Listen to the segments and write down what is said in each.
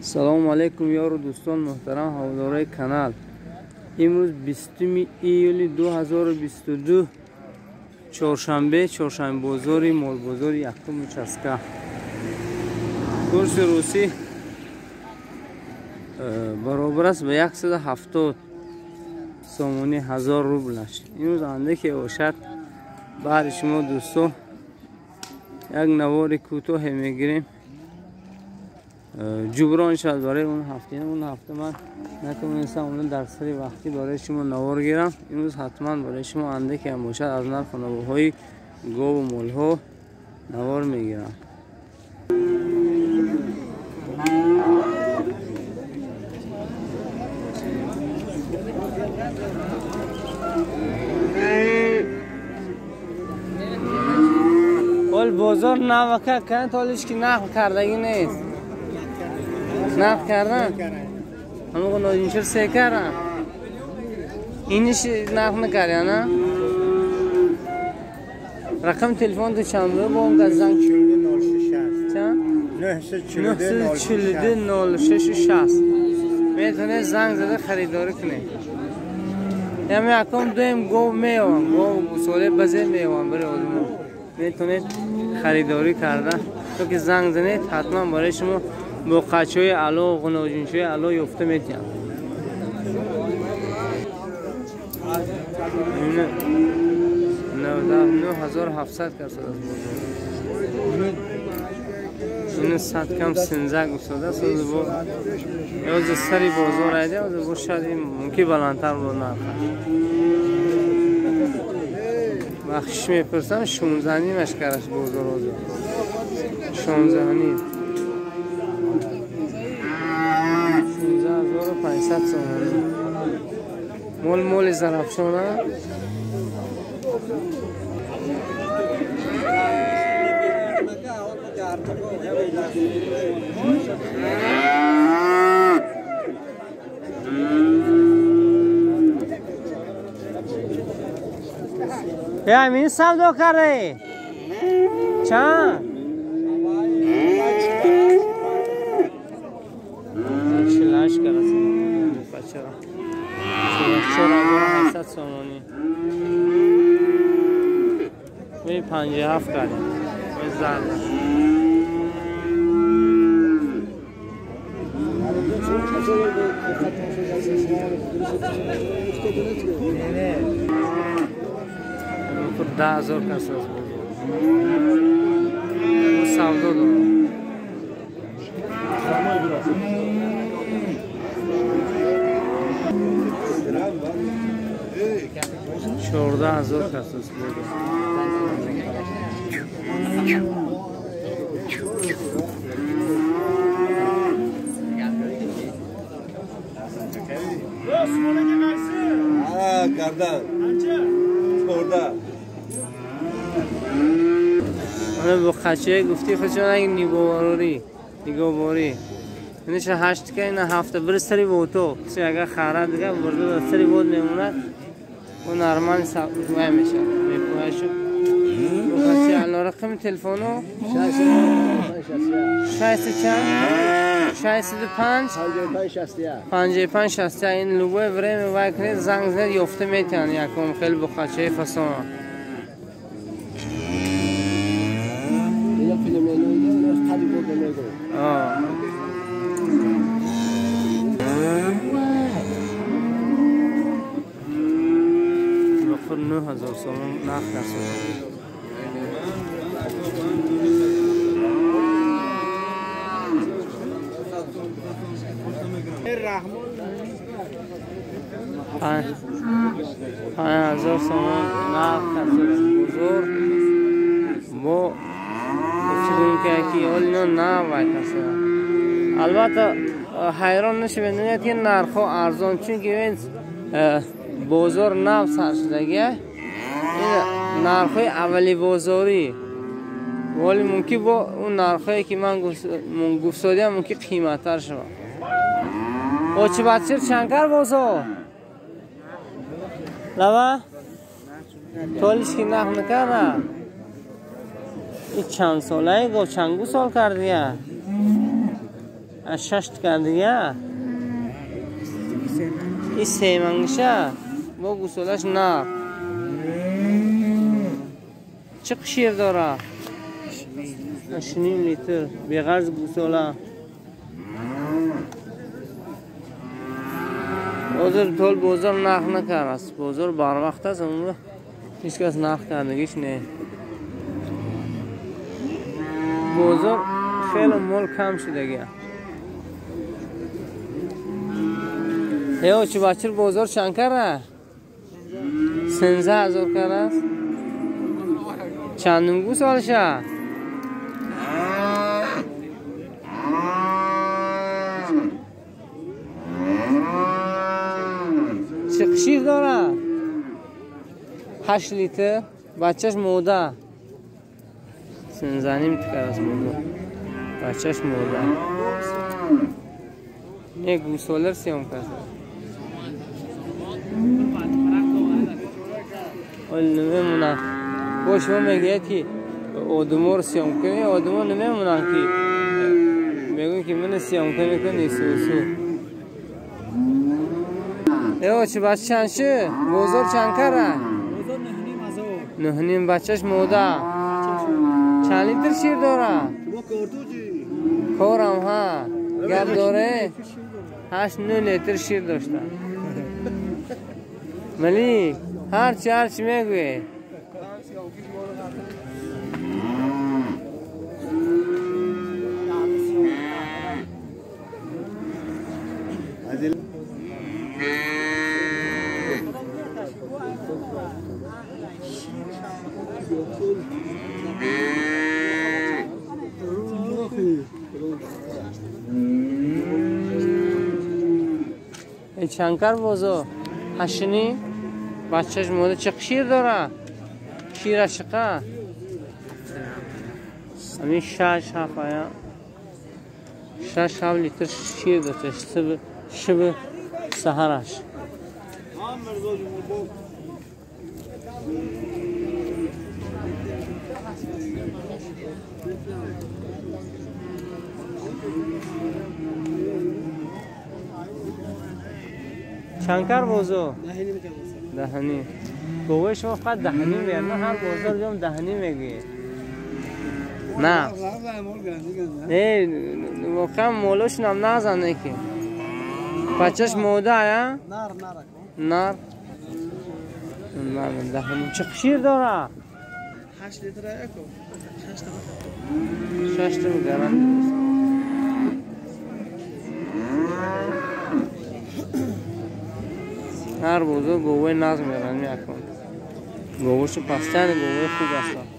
Салому алейкум ёру дӯстон муҳтарам ҳаводорои канал. Имрӯз 20 июли 2022 чоршанбе, чоршанбебозори молбозори якум участка. Курси русӣ баробар аст ба 170 сомонӣ 1000 рублаш. Имрӯз андаке бошад баҳри шумо дӯстон як навори кӯтоҳе мегирем. Ҷуброн шавад барои он ҳафта. Он ҳафта ман натавонистам он дар сари вақтӣ барои шумо навор гирам. Имрӯз ҳатман барои шумо андаке ҳам бошад аз нарху навоҳои гову молҳо навор мегирам. Бозор навака кан толиш ки нақл кардагӣ нест. Нақл кардан? Ҳамон нодиншир се кардан. Иниш нақл накард, на? Рақам телефон ту чанд буд? Бо он кас занг чанд? 942 06 60. Метавонед занг зада харидорӣ кунед. Ям якум дуюм гов меёвам, гов гусоле базе меёвам барои одамон. Метавонед харидорӣ карда, то ки занг занед ҳатман барои шумо бо қачҳои ало, ғуноҷиншҳои ало ёфта метиҳам. 9700 кас аст бозор. Ин сад кам синзак устодааст. Ёз сари бозор айда, ёз бо шояд мумкин баландтар буд нархаш. Бахшиш мепурсам, 16.5 караш бозор ҳозир. 16.5. 16500 сомонӣ. Мол моли Зарафшона. Ҳамин савдо кардаӣ? Чанд? 48 карас. Бачаро. 4800 сомонӣ. Вей 57 кардем. Вей зарда. Худ 10000 кас аст бозор. Савдо дорам. 14000 кас аст бозор. Кардан. 14. Ана бо қаче гуфти худшон аг ниговорӣ, ниговорӣ. Инаша 8 ка ина 7 бір сари вото. Киси агар хара дига бурда дар сари вод мемонад, о нормал вай мешавад. Мепояшу. Бо қаче ало рақами телефону 6 чанд? 65 55 61. Ин любое время вай кунед занг занед ёфта метиҳанд якум хеле бо қачаи фасона. Бақур 9000 сомон нарх кард. 5000 сомон нарх кард бозор. Бо ки олино навай каса. Албатта ҳайрон нашавед, нигоҳ ки нархҳо арзон, чунки ин бозор нав сар шудагия. Ин нархҳои аввали бозорӣ. Вале мумкин бо он нархҳое ки ман гуфтодиам мумкин қиматтар шавад. Очибатшир чанд кар бозор? Лава? Толиш ки нақл накарда? Ин чанд солае гов чанд гу сол кардия? 6 кардига. Ин семангиша бо гусолаш нар. Чӣ шир дора? 8 литр. Беғарз гусола. Ҳозир тол бозор нарх накард. Бозор барвақт аст, аммо ҳеҷ кас нарх кардагиш не. Бозор хеле мол кам шудагия. Ё чӣ бачир бозор чанд кара? 13,000 кара аст. Чандум гусолаша? Чӣ шир дора? 8 литр. Бачаш мода. 13.5 кара аст бозор. Бачаш мода. Не гусолар сеюм каса. Ҳол намемонанд. Бо шумо мегӯяд ки одаморо съёмка кунед, одамо намемонанд ки мегӯянд ки мана съёмка мекунӣ сусу. Ё чӣ бача чанд шуд? Бозор чанд кара? Бозор 9,5 ҳазор. 9.5 бачаш мода. Чанд литр шир дора? Корам ҳа. Гап доре? 8-9 литр шир дошта. Малик, ҳарчи мегӯе. Чанд кар бозор? 8.5. Бачаш мода чӣ шир дора? Шираш чиқа? Ҳамин 6-7 ая. 6-7 литр шир дошта шиби саҳараш. Чанд кар бозор? 10.5. Говои шумо фақат 10.5 мегӯяд. Ман ҳар бозор биём 10.5 мегӯед. На. Не, воқеан молошунам назане ки. Бачаш мода ая? Нар, нар. Нар. Нар 10.5. Чӣ шир дора? 8 литр яко. 6 та. 6 та гарант. Ҳар бозор говои нағз меранд меакон. Говошу пастяни говои хуб астанд.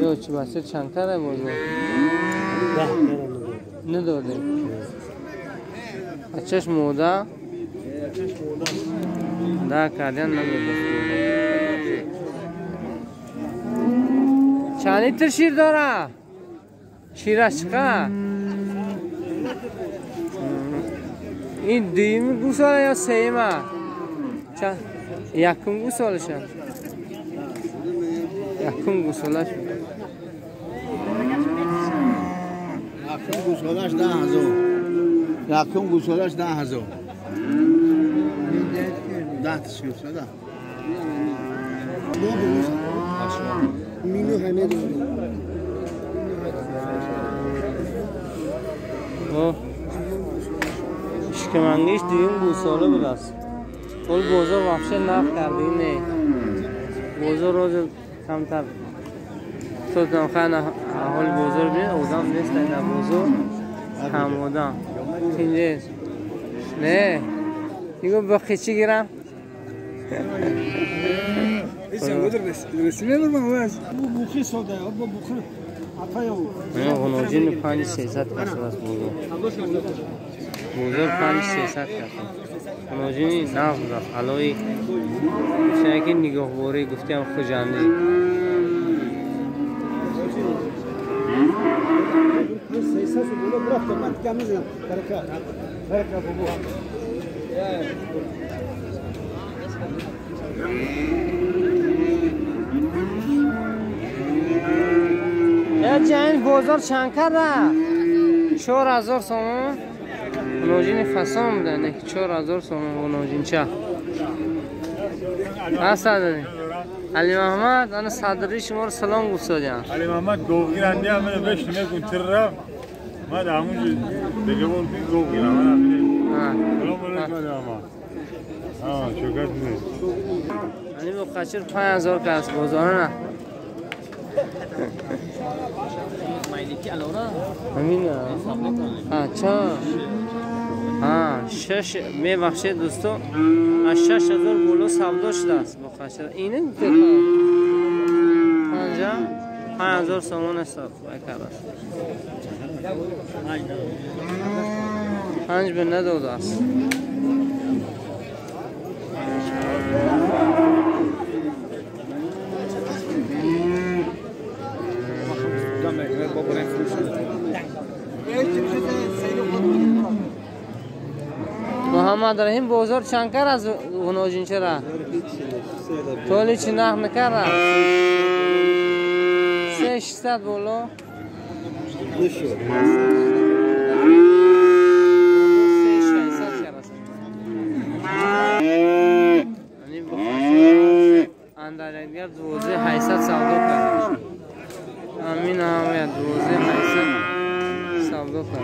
Ё чӣ бача чанд кара бозор? Надодем. Бачаш мода? Да, кардиан надодем. Чанд литр шир дора? Шираш чиқа? Ин дуюми гусола ё сеюма? Якум гусолаша? Якум гусолаш. Якум гусолаш 10,000. Якум гусолаш 10,000. 10 тиш да. Мину ҳаме дорем. Ишкамангиш дуюм гусола будааст. Ҳол бозор вообще нарх кардагӣ не. Бозор ҳозир камтар. Тотам хана ҳоли бозор бинед, одам нест дар бозор. Кам одам. Тинҷест. Не. Нигоҳ ба қичи гирам. Ғуноҷини 5300 кас аст бозор. Бозор 5300 кас. Ғуноҷини нағз будааст. Алои чунки нигоҳборӣ гуфтиам Хуҷандӣ. این بازار چند کرده؟ 4000 سومان. نوجین فسان بوده نه 4000 سومان نوجین چه؟ اصلا علی محمد انا صدری شما رو سلام گفتادیم. علی محمد گوگیرنده هم منو بهش میگون تر رفت. من همونجا دیگه بود گوگیرم من. سلام علیکم اما. آه چوکات نیست. علی بخاطر 5000 کس بازار نه. همین چا شش میبخشید دوستو از 6000 بالا سودا شده است با خشر اینه گفته 5000 سومان است است 5 به نداده است. محمد رحیم بازار چند کر از غناجین چرا؟ تولی چی نخ نکرد؟ 3600 بالا 3600 کرد است. یعنی بخاطر اندرگر 12800 سودا کرد. امین همه 12800 سودا کرد.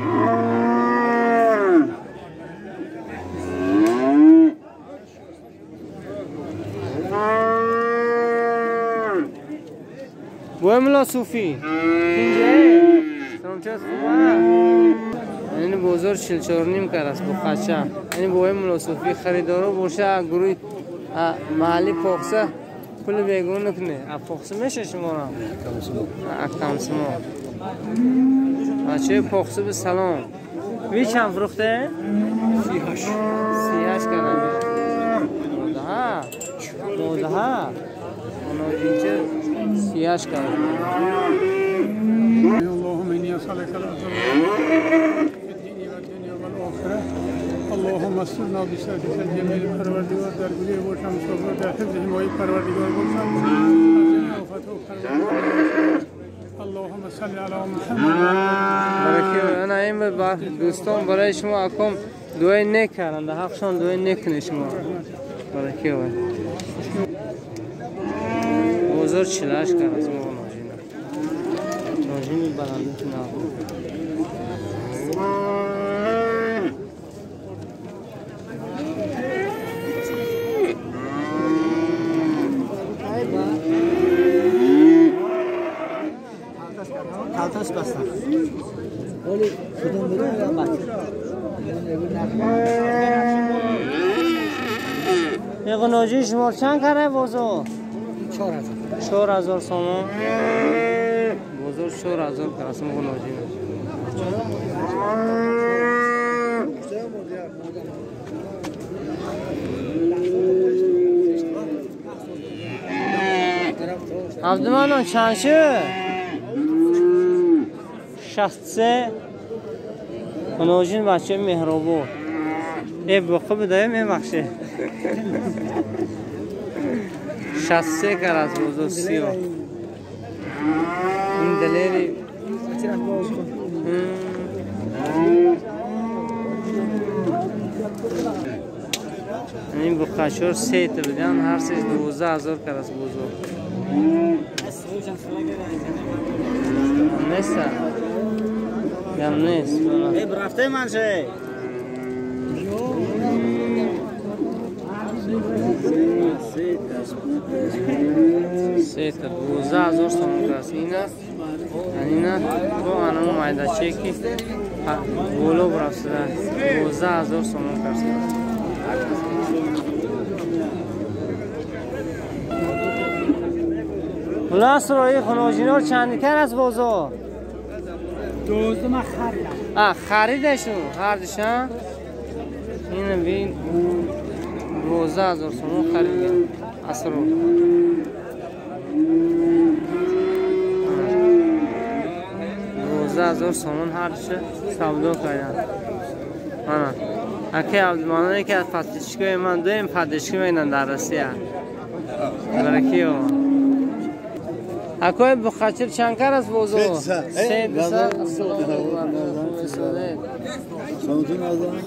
بوی ملا صوفی اینجا سلام خوبه این بازار 44.5 کرد است با خچه این بوی ملا صوفی خریدارو باشه گروه محلی پاکسه پول بیگون نکنه پاکسه میشه شما را کمسما بچه پاکسه به سلام وی چند فروخته؟ 38 38 کردم 97 اینجا 38 کردم. اللهم إني أسألك الأجر في الدين والدنيا والآخرة. اللهم استرنا بسترك الجميل پروردگار در گلوی باشم صبر در حفظ حمایت پروردگار باشم از آفت اللهم صل علی محمد. برکه انا این دوستان برای شما اکم دعای نیک کردن در حقشان دعای نیک کنه شما برکه وای بازار 48 کرد از ما ناجینه ناجینی بلنده نه کالتاس بستن ولی کدوم بودم یا بچه یه ناجی شما چند کرده بازار؟ 4000 4000 سومان بازار 4000 کرده است ناجی عبدالمنان چند شد؟ 63 ناجین بچه مهربون ای بخو بدایم میبخشه 63 کرد از بازار سیاه این دلیری این بخشور 3 تا بدن هر سه 12000 کرد از بازار نیست گم نیست ای رفته من شه سه تا 12000 سوم است اینا اینا تو انو مایدا چکی بولو برافته 12000 سوم است. خلاص روی خنوجینا چند کر از بازار؟ دوزده من خریدم. خریدشون هردشان اینو ببین 12000 سوم خریدم اصلا 16000 сомон ҳарчи савдо карданд. Мана аки Абдуманон ки аз подписчикои ман дуем подписчик мекунанд дар Россия. Баракиё. Акои Бухачир чанд кар аст бозор? 300.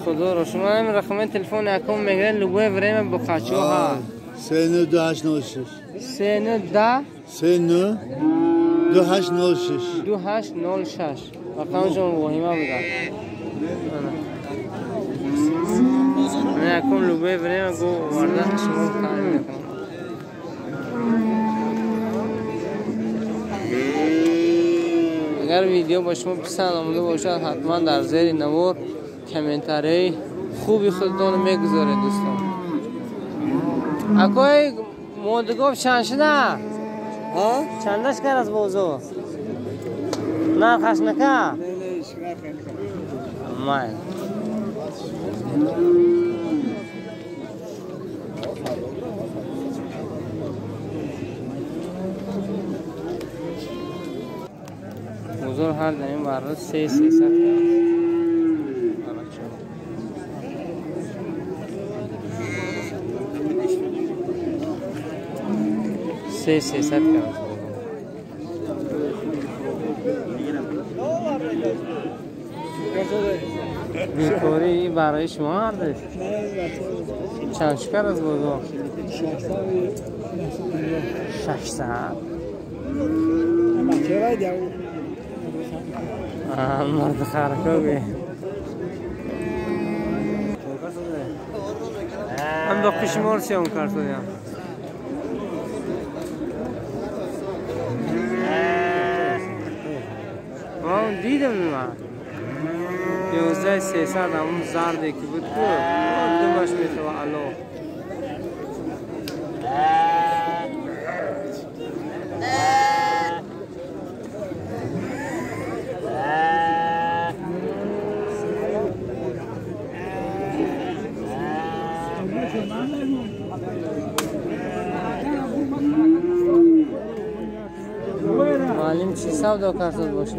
Худоро шумо ҳамин рақами телефони аком мегиред, любое время Бухачо ҳа. 392806. 39 39 2806. 2806. Рақамшон воҳима буда. Ман аком любое время го оварда шумо таъмин мекунам. Агар видео ба шумо писанд омада бошад, ҳатман дар зери навор комментарияи хуби худтонро мегузоред, дӯстон. Акои модгов чанд шуда? Чандаш кар аст бозор? Нархаш нака? Май. Бозор ҳар дар ин барра 300 кар аст. 300 кар аст. Бекорӣ барои шумо ҳардаш? Чанд шукар аст бозор? 600. Мард харка бе. Ам до қишмор сиём картоям. Ман дидам ман. 11300 ҳамун зарде ки буд ку думаш метава ало. معلم چی سودا کرد باشه؟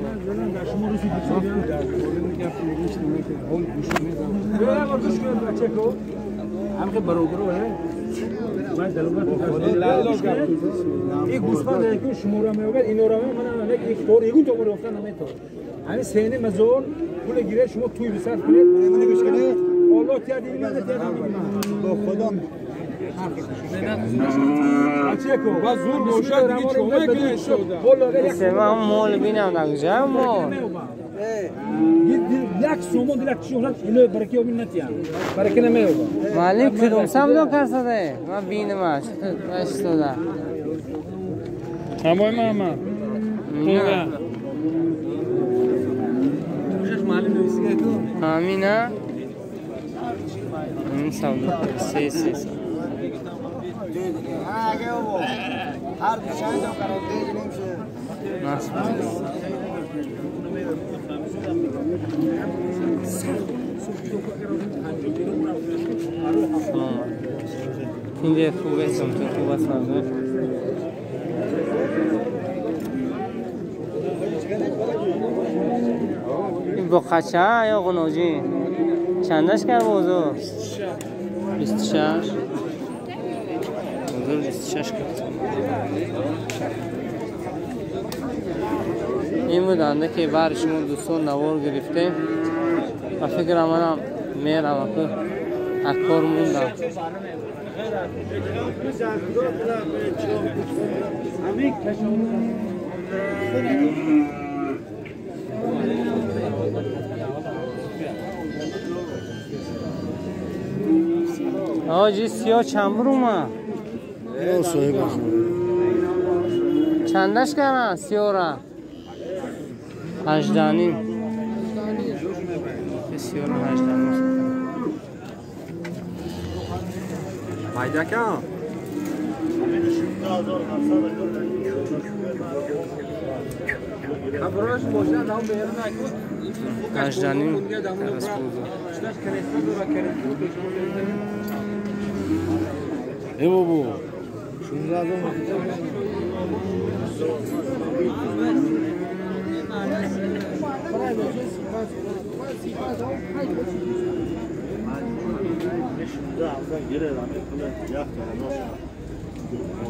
من مال بینم نگوزم مال معلم کدوم سودا کرده؟ من بینمش اشتاده همای محمد نه همینه این سودا 300. اینجا خوبه سمتون خوب است این بخچه یا قناجی چندش کرد بازار؟ 26. بازار 26 کرد. این بود که بر شما دوستان نوار گرفتیم و فکر منم میرم که اکار موندم. آجی سیاه چند بر اومد؟ چندش کردن سیاه را؟ 18.5. سیاه را 18.5. پیدا کن. 18.5. ای بابا 16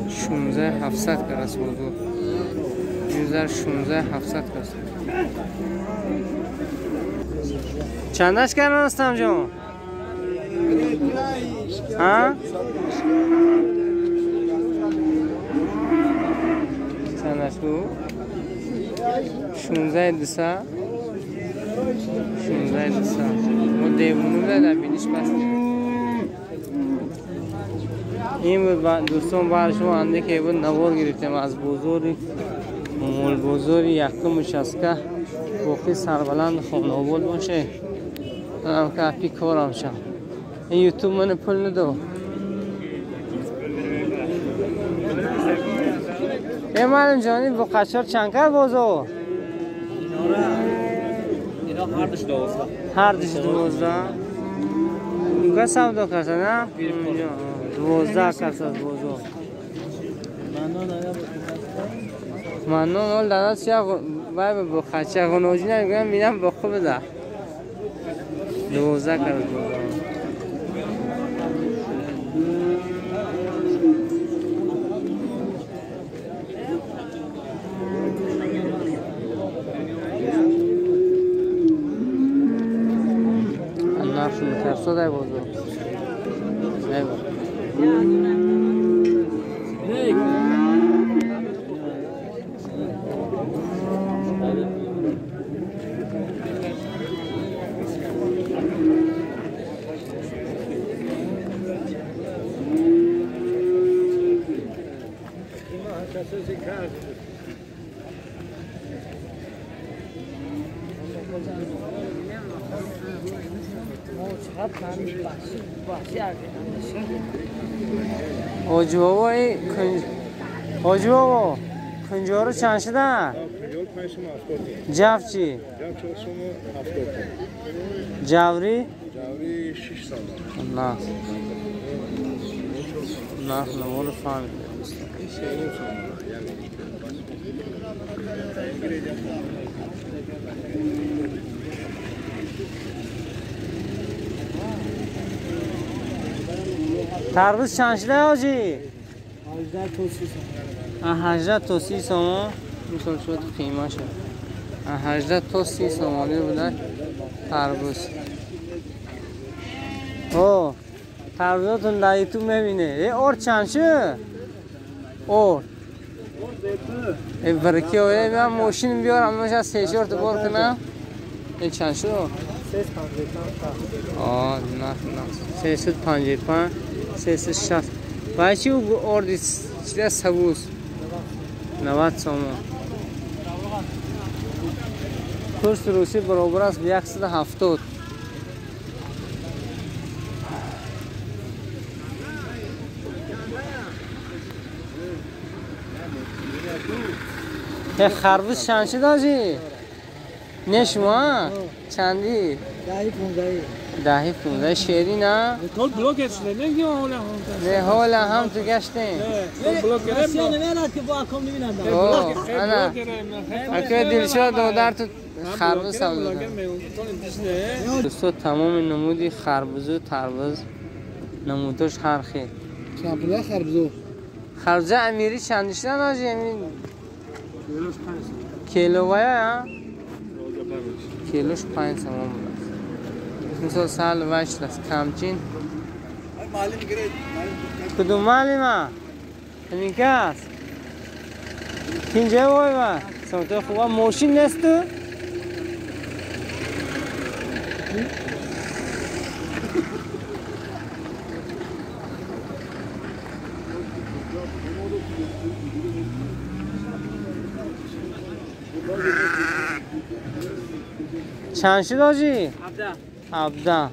شونزه 700 کرس بازار 16 700 کرس. چندش کردن استم جان؟ ها؟ چندش بود؟ 16 200 16 200. ما دیوونه بوده در بینیش بس. این بود دوستان برای شما انده که بود نوار گرفتیم از بازار مول بازار یکم چسکه باقی سربلند خانه باشه. منم که اپی کارم شم این یوتیوب من پول ندو. ای معلم جانی با قچار چند کرد بازار؟ اینا هر دوش 12. هر دوش 12. اونگاه سودا کرد نه؟ 12 کس از بازار. منون اول داداش چه وای با خچه غنوجی نمیگم میرم با خوب ده. 12 کس بازار. النار شو مترسو ده بازار. حاجی بابا کنجارو چند شده؟ جف چی؟ جوری؟ جوری 6 سال. نه نه نه فهمیدم. تربوز چند شده حاجی؟ 18 تا 30 سوم. 18 تا 30 سوم مثال شد قیمه شد. 18 تا 30 سومانی بوده تربوز. او تربوزتون در یوتیوب میبینه. ای اور چند شد؟ اور ای برکی اوه من ماشین بیارم من 3 4 تا بار کنم. این چند شد؟ 355. آه نه نه 355 360. باید چی اردی چیز سبوس 90 سوم. کورس روسی برابر است به 170. خربوز چند شد آجی؟ نه شما؟ چندی؟ 10 15. 10 15 شیری نه؟ تو بلاک شده نگی حالا هم نه حالا هم تو گشتیم. بلاک نه که با اکام نمی‌بینم. انا اکه دلشاد دادر تو خربوز سودا. دوستا تمام نمودی خربوز و تربوز نمودش هر خیل. چند خربوز؟ خربوز امیری چند شدن آجی؟ امین کیلو ویا کیلوش 5 سوم بود. مثل سال وشت است کمچین. کدوم معلمه؟ همین کس. اینجا وای و سمت خوبه ماشین نیست تو؟ چند شد آجی؟ 17. 17.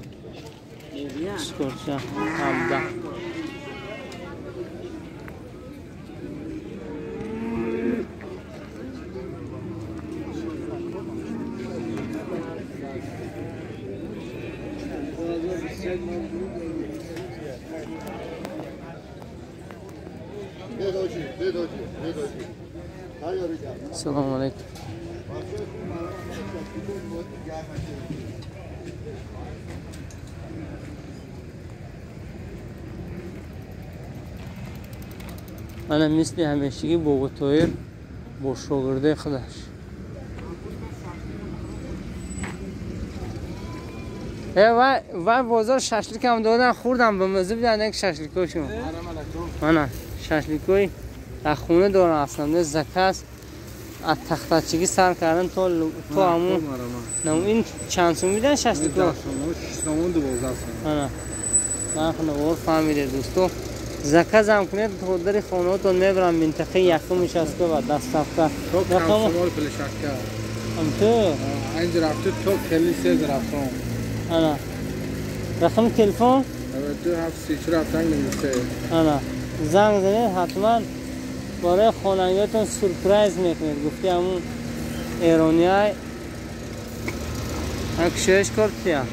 17. سلام علیکم. Ана мисли ҳамешагӣ Бобо Тоҳир бо шогирдаи худаш. Вай бозор шашликам додан, хӯрдам, ба маза бидан як шашликошон. Ана шашликои дар хона дорам, аслан заказ аз тахтачигӣ сар кардан то ҳамун. Ин чанд сум бидан шашлико? Ана нархи навор фаҳмидед, дӯсто. Заказам кунед, то дари хонаотон мебарам, минтақаи якум участка ва доставка. То комсомол площадка. Ам ту? Инҷа рафту то кели се рафтам. Ана. Рақами телефон? 2734 793. Ана. Занг занед, ҳатман барои хонандагиатон сюрприз мекунед. Гуфти ҳамун эрониай. Кушоиш кор тия.